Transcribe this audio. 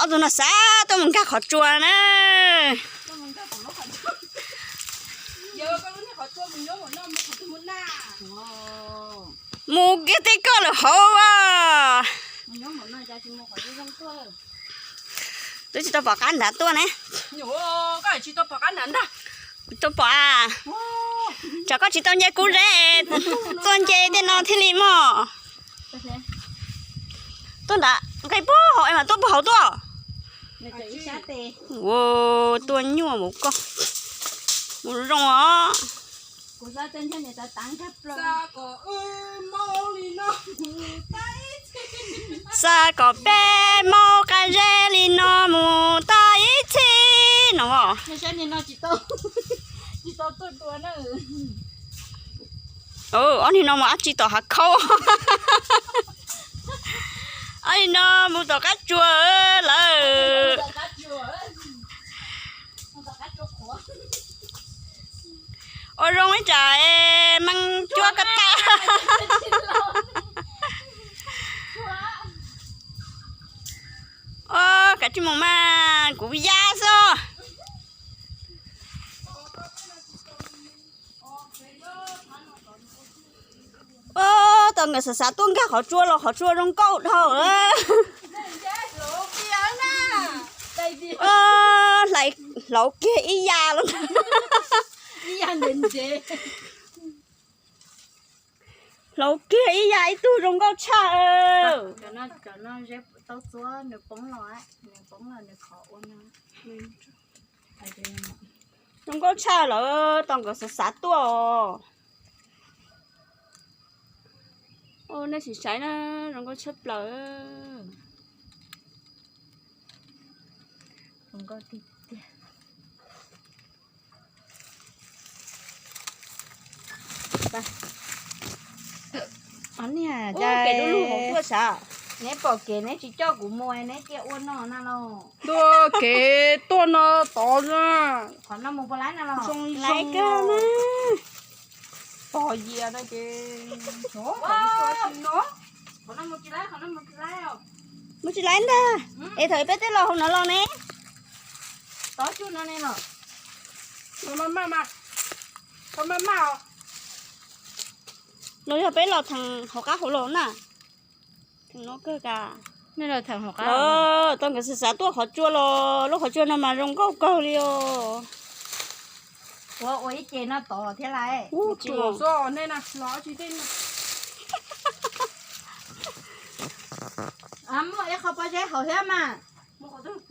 Ob tug no xav tuaj mus nkag qhov tsua na. Mus kiag tej koj lawm hauv as. Twb tsis tau pom qab nrad tuaj ne. Tsis tau pom a. Tsam koj tsis tau nce kuv zeb, tuaj nce tej no thiaj li mog. Tuaj nrad nqe puag hauv es mas tuaj puag hauv tuaj. Ua tuaj nyuaj mus koj. Mus zoo os. Xav kom peb maub qab zeb li no mus tau ib txhis no. Ob niag no mus dab tsi tom hav khaub. Ob niag no mus tom qab tsuas lawm. Ua zoo ib tsam meej cuab koj tag. Kav tsij mus mas kuv ya xwb. Tos nkawd xav xav tuaj nkag qhov tsua los qhov tsua zoo nkauj dhau. Hlauv kiag ib ya los. Hlauv kiag ib ya ib tug zoo nkauj tshaj. Zoo nkauj tshaj lawm, tos nkawd xav xav tuaj os. Nej sim saib na, zoo nkauj tshaj plaws. Neb pom kev neb tsis coj kuv mus neb cia ua no na los. Tuaj kev tuaj no tod. Qhov no mus puas laib na los? Zoo zoo. Pog yias no ces. Qhov no mus tsis laib, qhov no mus tsis laib. Mus tsis laib ntag. Es thaum peb twb los hauv no los ne. Tod tsuj no ne los. Los yog peb los theem hauv qab hauv los na. Theem no kawg kas. Los tau nkawd xav xav tuaj qhov tsua los lub qhov tsua no mas zoo nkauj kawg li os. Ua ua ib ce no tod thiab lais. Muaj ib qho pob zeb hauv thiab mas.